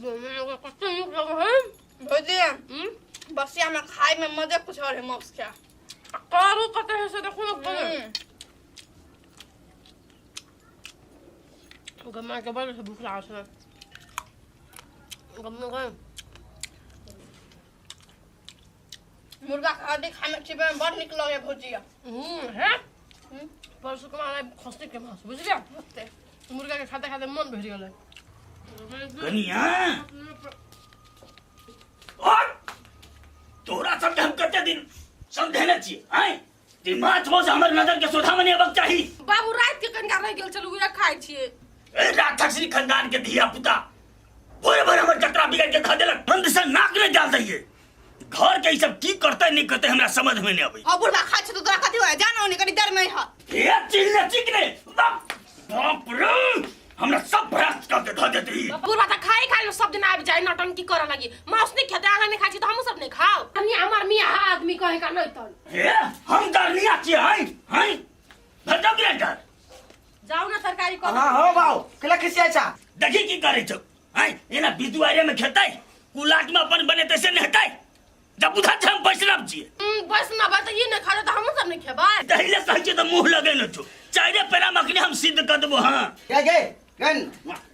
कते नीक लगे है। भौजी, बसिया में खाए में मजे कुछ और है मौस के। करू कते है से देखो ना। गमा के बड़ से भूख लागल छलै गम गम। मुर्गा के हड्डी खाए में चिबे में बड़ नीक लगे भौजी। हे, परसू के मारे खस्सी के मांस, बुझलियै? होते। मुर्गा के खाते खाते मन भरि गेलै। कनिया, और तोरा सबके हम कते दिन समझेने छियै आँय जे माछ मांस हमर नजर के सोझा में नहीं अबक चाही। बाबू, रात के कनिका रहि गेल छल, उहे खाइ छियै। ए राक्षसी खानदान के धिया पुता भोरे भोरे हमर जतरा बिगड़ के धऽ देलक। मंद से नाक नहीं डाल दैये घर के। ई सब की करते नहीं करते हमरा समझ में नहीं अबै। हाँ, बुढ़वा खाइ छै तऽ तोरा कथी होय? जानो नहीं कनी देर में ह। हे चिल्ले चिकने, बाप बाप रे, हमरा सब भ्रष्ट कर के धऽ देती। बुढ़वा तऽ खाइ खाइ सब दिन आबि जाय, नौटंकी करऽ लगी। मांस नहीं खेतै, अहाँ नहीं खाइ छी तऽ हमहूँ सब नहीं खाओ। कनि हमर मियाँ आदमी कहे का नहीं तन। हे, हम डरनिया छियै हई हई भर जाओ ग्राइंडर। जाउ ने तरकारी कऽ। हाँ हाँ बाऊ, केला खिसियाइ छा? देखी की करै छौ हई, एना बिदुआरे में खेतै, कुलाट में अपन बनेतै से नहीं हेतै। जब बुझा छै हम वैष्णव छियै। वैष्णव है तऽ ई नहीं खाते तऽ हमहूँ सब नहीं खेबै। तहिले कहै छियै तऽ मुँह लगै न छौ। चाइरे पेड़ा में अखने हम सिद्ध कऽ देबो। हाँ। गे गे गन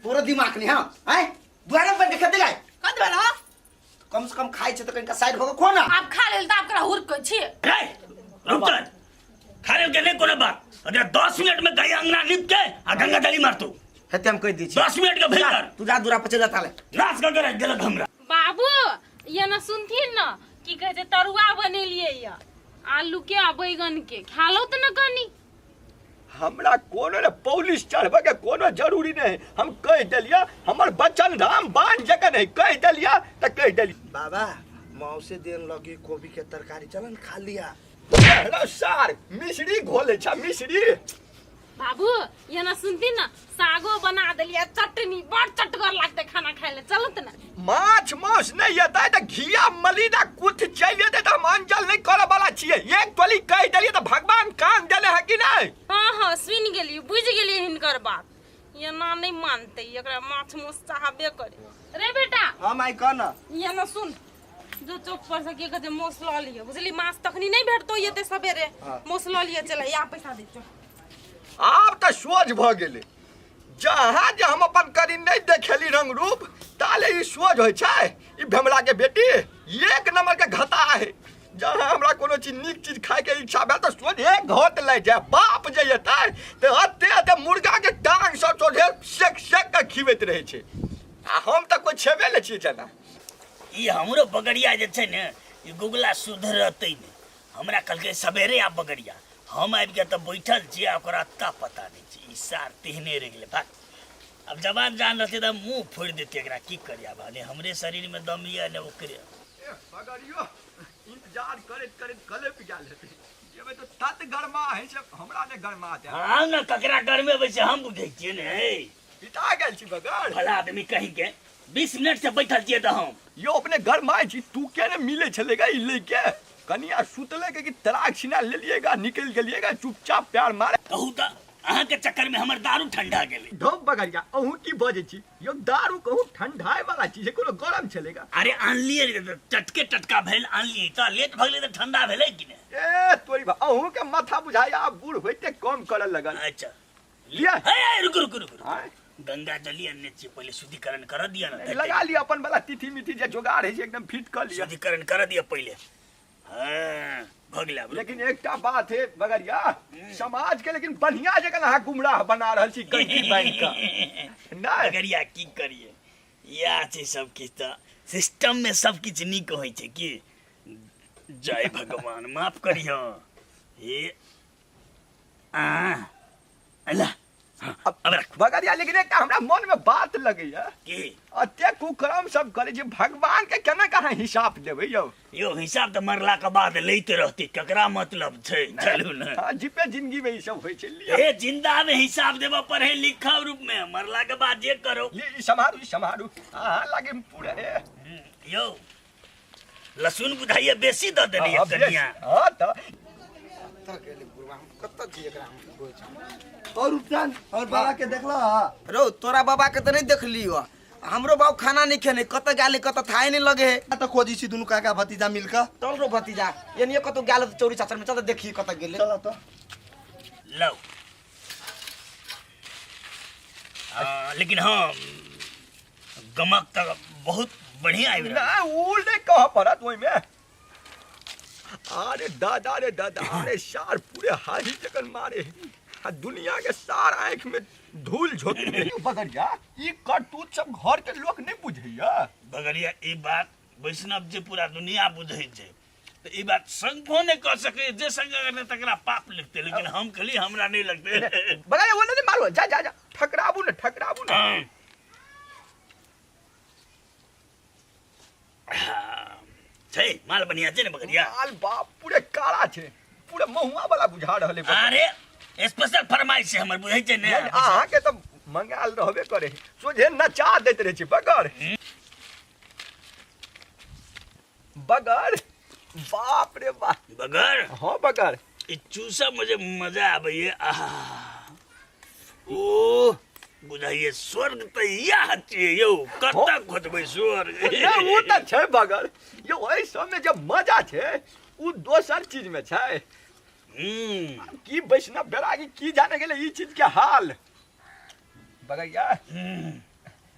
तोरो दिमाग नहीं। हाँ, आय दुआरे में बन के खेते गाय। कत भेल हो? कम से कम खाइ छै तऽ कनिका साइड भऽ के खो ना। आब खा लेल तऽ आब करा हुर कहै छी। रे रुक तर, खाने के नहीं कोनो बात। अगर 10 मिनट में गई अंगना नीप के आ गंगा जली मारतू। हेते हम कहि दै छी। 10 मिनट के भीतर। तू जा, दूरा पर चलि जा ताले। नाश कर के रख देलक हमरा। बाबू, ये ना सुनथिन न, की कहै छै, तरुआ बनेलियै या आलू के आ बैगन के, खा लो तऽ न कनी। हमरा कोनो ने पॉलिश चढ़बे के कोनो जरूरी नहीं। हम कह देलिया, हमर बचन राम बाण जगह नहीं। कह देलिया त कह देलिया। बाबा, मौसे देन लगी कोबी के तरकारी, चलन खा लिया। रे सार, मिश्री घोले छा मिश्री। बाबू, ये ना सुनती न, सागो बना देलियै, चटनी बड़ चटगर लागतै खाना खाय ले, चलत न। माछ मांस नहीं एतै त घिया मलिदा कुथ चलि जेतै त हम अंजल नहीं करे वाला छियै। एक टोली कह देलियै त भगवान कान देले है कि नहीं? हाँ हाँ, सुनि गेलियै, बुझि गेलियै हिनकर बात। ये ना नहीं मानते, एकरा माछ मांस चाहबे करे। रे बेटा। हाँ माई, कह न। ये ना सुन, जो चौक पर से की कहते माछ लऽ लिअ, बुझली? माछ तखनी नहीं भेटतो एते सबेरे। हाँ। माछ लऽ लिअ, चल या पैसा दे चल। आब तऽ सोझ भऽ गेलै। जहाँ जे हम अपन करी नहि देखेली रंग रूप, ताले ई सोझ होइ छै। ई भेमला के बेटी एक नंबर के घता है। जहाँ हमरा कोनो चीज नीक चीज खाय के इच्छा भेल तऽ सोझे घत लागि जाय। बाप जे एतै तऽ एते एते मुर्गा के टांग सब सोझे सेक सेक के खिबैत रहै छै, आ हम तऽ कोइ छेबे नहि छियै जेना। ई हमरो बगड़िया जे छै ने, ई गुगला सुधरतै नहि। हमरा कहलकै सवेरे आब बगड़िया, हम आबि के तऽ बैठल छियै आ ओकरा अत्ता पता नहि छै। ई सार तेहने रहि गेलै। भाग, आब जवान जान रहतै तऽ मुँह फोड़ि देतै एकरा। की करियै आब? ने हमरे शरीरमे दम यऽ ने ओकरे। ए बगड़ियो इंतजार करैत करैत कलपि गेल हेतै। जेबै तऽ तत गरमा है से हमरा नहि गरमा दे। हाँ ने, ककरा गरमेबै से हम बुझै छियै ने। हे, पिता गेल छी बगड़। भला आदमी कहीं के, 20 मिनट से बैठल छियै तऽ हम। यो अपने गरमाइ छी, तू के ने मिले छलेगा ई लैके कनिया सुतले के कि तलाक छिना लेलिएगा, निकलि गेलिएगा चुपचाप प्यार मारे। कहू तऽ, अहाँके चक्कर में हमर दारू ठंडा गेलै। धौ बगड़िया, अहूँ की बजै छी यो? दारू कहूँ ठंडाए वाला चीज है? कोनो गरम छलेगा? अरे, आनलियै रे तऽ टटके टटका भेल आनलियै, तऽ लेट भऽ गेलै तऽ ठंडा भेलै कि नहि? ए तोरी भा, अहूँ के माथा बुझाइ आब बूढ़ होइते कम करऽ लगल। अच्छा। लिअ। हे हे, रुकू रुकू रुकू। आँय? गंगा जली अनने छियै, पहिले शुद्धिकरण कर दिअ ने। लगा लिअ, अपन वाला तिथि मिथि जे जोगाड़ है से एकदम फिट कऽ लिअ। शुद्धिकरण कर दिअ पहिले। हाँ, भऽ गेलै आब। लेकिन एकटा बात है बगरिया, समाज के लेकिन बढ़िया जगह अहाँ गुमराह बना रहल छी गलती बांधि कऽ नहि। बगरिया, की करिए, इएह छै सब किछु। तऽ सिस्टम में सब किछु नीक होइ छै की। जय भगवान, माफ करिह। हे आ अल्लाह, हाँ, अब रख। बगरिया, लेकिन एकटा हमरा मन में बात लगैया। की? अते कुकर्म सब करै छै, भगवान के केना कहाँ हिसाब देबै यौ? यो हिसाब तऽ मरला के बाद लैते रहती, ककरा मतलब छै? चलू ने। हाँ, जीपे जिंदगी में ई सब होइ छै, लिअ। हे, जिंदा में हिसाब देबऽ पढ़े लिखा रूप में, मरला के बाद जे करो। ई ई सम्हारू, ई सम्हारू, अहाँ लागे पूरा ए। यौ, लहसुन बुझाइए बेसी दऽ देलियै। हाँ, बेस। कनिया। हाँ तऽ। कतऽ गेलै बुढ़वा? हम कतऽ छी एकरा हम खोज। और उपटान और बाबा के देखला? रौ, तोरा बाबा के तऽ नहि देखलियो। हमरो बाबू खाना नहीं खेने कत गाले कत थाहे नहीं लगे है। त खोजी छी दुनू काका भतीजा मिलकर। चल रो भतीजा यानी कतौ गाल चौरी चाचर में चल देखी कत गेले। चल तो लो लेकिन हाँ गमक तऽ बहुत बढ़िया आबि रहल। ना उ नहि कहऽ पड़त ओहिमे। अरे दादा रे दादा, अरे सार पूरे हाजी जखन मारे आ दुनिया के सार आँखि में धूल झोंकि दे। बगरिया ई करतूत सब घर के लोक नहीं बुझैया। बगरिया ई बात वैष्णव जे पूरा दुनिया बुझै छै तऽ ई बात संघो नहि कऽ सकै, जे संघ अगर तकरा पाप लगतै, लेकिन हम कहली हमरा नहि लगतै। बगरिया वो नहीं मारो, जा जा जा, ठकराबू ने, ठकराबू ने। छै माल बढ़िया छै ने बगरिया? माल बाप पूरे काला छै, पूरे महुआ वाला बुझा रहल है। अरे स्पेशल फरमाइश छै हमर, बुझै छै ने? अहाँ के तऽ मंगाल रहबे करे, सोझे नचा दैत रहै छै बगर बगर। बाप रे बाप बगर। हाँ बगर, ई चूसा मुझे मजा आबैए। आहा ओ बुझाइए स्वर्ग तऽ इएह छियै यौ, कतऽ खोजबै स्वर्ग? नहि ओ तऽ छै बगर यौ, एहि सबमे जे मजा छै ओ दोसर चीज में छै। की वैष्णव बैरागी की जाने गेलै ई चीज के हाल। बगरिया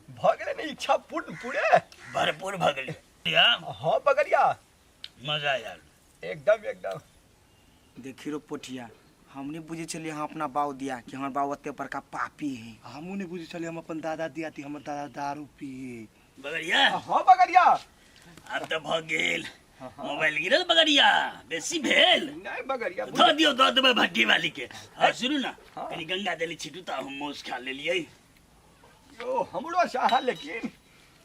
भऽ गेलै ने इच्छा पूर्ण पूरे भरपूर भऽ गेलै। हाँ बगरिया मजा आयल एकदम एकदम। देखी रो पोठिया, हम नहीं बुझे छलियै हम अपना बाऊ दिया कि हमर बाऊ एते बड़का पापी है। हमहूँ नहीं बुझे छलियै हम अपन दादा दिया कि हमर दादा दारू पिए। बगरिया। हाँ बगरिया आब तऽ भऽ गेल, मोबाइल गिरल बगरिया, बेसी भेल नहीं बगरिया। धऽ दियौ, दऽ देबै भट्टी वाली के। हाँ सुनू ना, कनी गंगा जली छिटू तऽ हम मौस खा लेलियै। यो हमरो चाह, लेकिन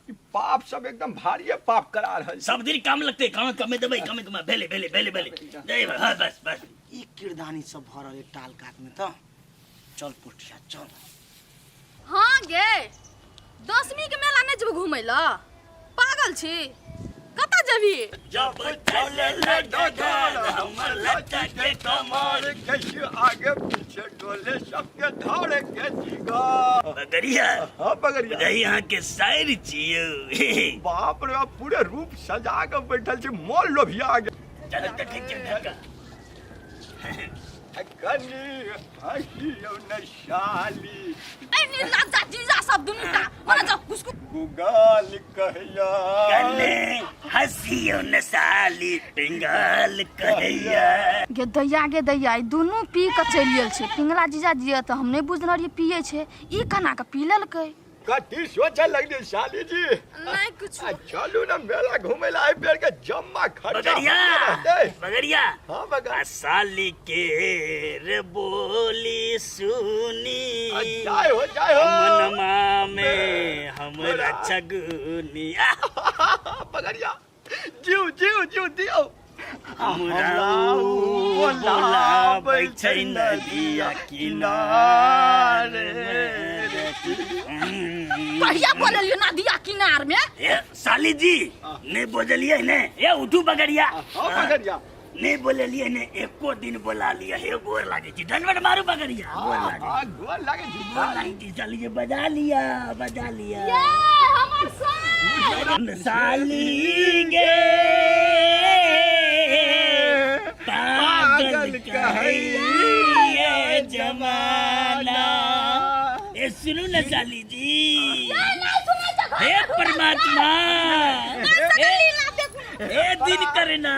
ई पाप सब एकदम भारिये पाप करा रहल छै। सब दिन काम लगतै, काम कमे देबै, कमे कमे भेले भेले भेले भेले जय। हाँ बस बस। ई किरदानी सब भऽ रहल है टाल कात में तऽ चल पोठिया चल। हाँ गे, दसमी के मेला नहीं जेबो घूमै ला? पागल छी, कतऽ जेबही? जब चले डगर हमर लचके कमर, कैसे आगे पीछे डोले सबके धर के जिगर। बगरिया। हाँ बगरिया, बुझाइ अहाँ के शायर छियौ। बाप रे बाप, पूरे रूप सजा के बैठल छै, मोन लोभिया गेल। चल देखै छियै ढका। कनी हँसियौ न साली। ए निर्लज्जा जीजा सब दुनू टा मने जाओ घुसकू। गुगाल कहैया कने हँसियौ न साली पिंगल कहैया। गे दैया गे दैया, ई दुनू पी के चलि गेल छै। पिंगला जीजा जी तऽ हम नहि बुझने रहियै पियै छै, ई केना के पी लेलकै? कथी सोचऽ लगली साली जी? नहीं कुछ। आ चलू ना मेला घूमे ला, एहि बेर के जम्मा खर्चा बगरिया हमरे रहतै। बगरिया। हाँ बगर। आ साली के रे बोली सुनी, आ जाय हो जाय हो, मनमा में हमरा छगुनी। बगरिया जीव जीव जीव दियौ। हमरा बोलाबै छै नदिया किनारे। कहिया बोललियो नदिया किनार में? ए साली जी नहीं बोजलियै ने? ए उठू बगरिया। हाँ बगरिया नहीं बोललियै ने, एको दिन बोला लिया हे, गोर लागे छी, धनवट मारू बगरिया, गोर लागे। हाँ गोर लागे छी। गोर लागे छी साली जी, बजा लिया बजा लिया। ये हमर साल साली गे पागल कहैये जमाना। ए सुनू ना साली जी, हे परमात्मा, हे दिन करना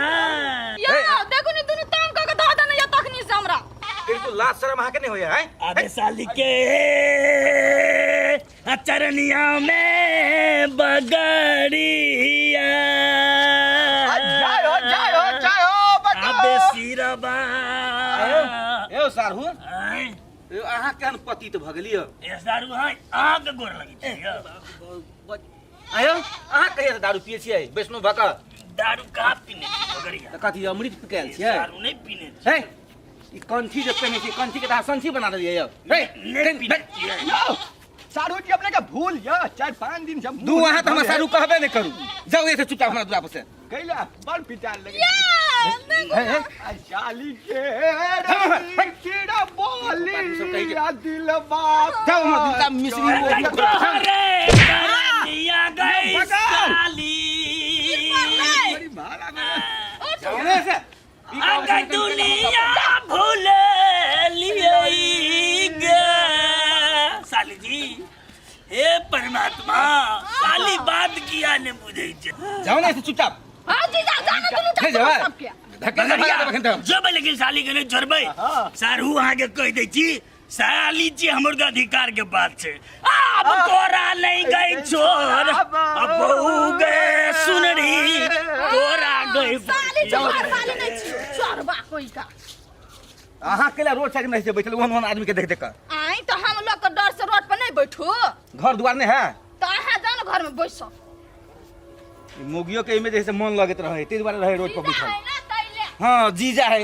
यो देखू नी दुनू तंग क के धऽ देने ये तखनी से हमरा। बिल्कुल लाज शर्म अहाँके नहीं होइए हैं? अबे साली के चरनिया में बगड़िया। आ जाय हो जाय हो जाय हो बचो। अबे सिरबा। यौ सारहु, आँय, यौ अहाँ केहन पतित भऽ गेलियै? ए सारू हाँ, अहाँके गोर लगै छै यौ। आयौ अहाँ कहिया से दारू पियै छियै वैष्णव भऽ कऽ? दारू कहाँ पीने छी बगड़िया? तऽ कथी अमृत पी के आयल छियै? दारू नहीं पीने छी। हे ई कंठी जे पहिने छियै, कंठी के तऽ अहाँ संठी बना देलियै यौ। हे नहीं पीने छियै। यौ सारू जी अपने के भूल यऽ, 4-5 दिन से दू अहाँ तऽ हमरा सारू कहबे नहि करू, जाउ एतऽ चुपचाप हमरा दुआर पर से। कैला बड़ पिटार लगे। हे हे आ साली के कीड़ा बोली आ दिलबा जाउ हमर दिलका मिश्री तोहरे करनिया गई पकड़। साली। बड़ी भाला में। जाने से अगर दुनिया भूल लिए गे साली जी, हे परमात्मा, साली बात किया ने बुझै छै। जाओ ना ऐसे चुपचाप। हाँ जीजा, जाना दुनू नहीं चाचा जेबै। सबके। धक्का से भगा देबै एखन तऽ। जेबै लेकिन साली के नहि छोड़बै। सारू, अहाँके कहि दै छी, साली छी हमर के अधिकार के बात छै। आब तोरा नहीं गई छोर, अब बहू गे सुनरी तोरा गई। साली चोर वाली नहीं छियो, चोरबा कोई का। अहाँ केला रोड साइड में रहै छै बैठल, ओहन ओहन आदमी के देख देख कऽ? आई तो हम लोग के डर से रोड पर नहीं बैठू। घर दुआर नहीं है? तो अहाँ जाओ ना घर में बैसो। ई मोगियो के एहिमे जे है से मन लगैत रहै, ताहि दुआरे रहै रोड पर जीजा बैठल। है ना तैले। हाँ, जीजा है।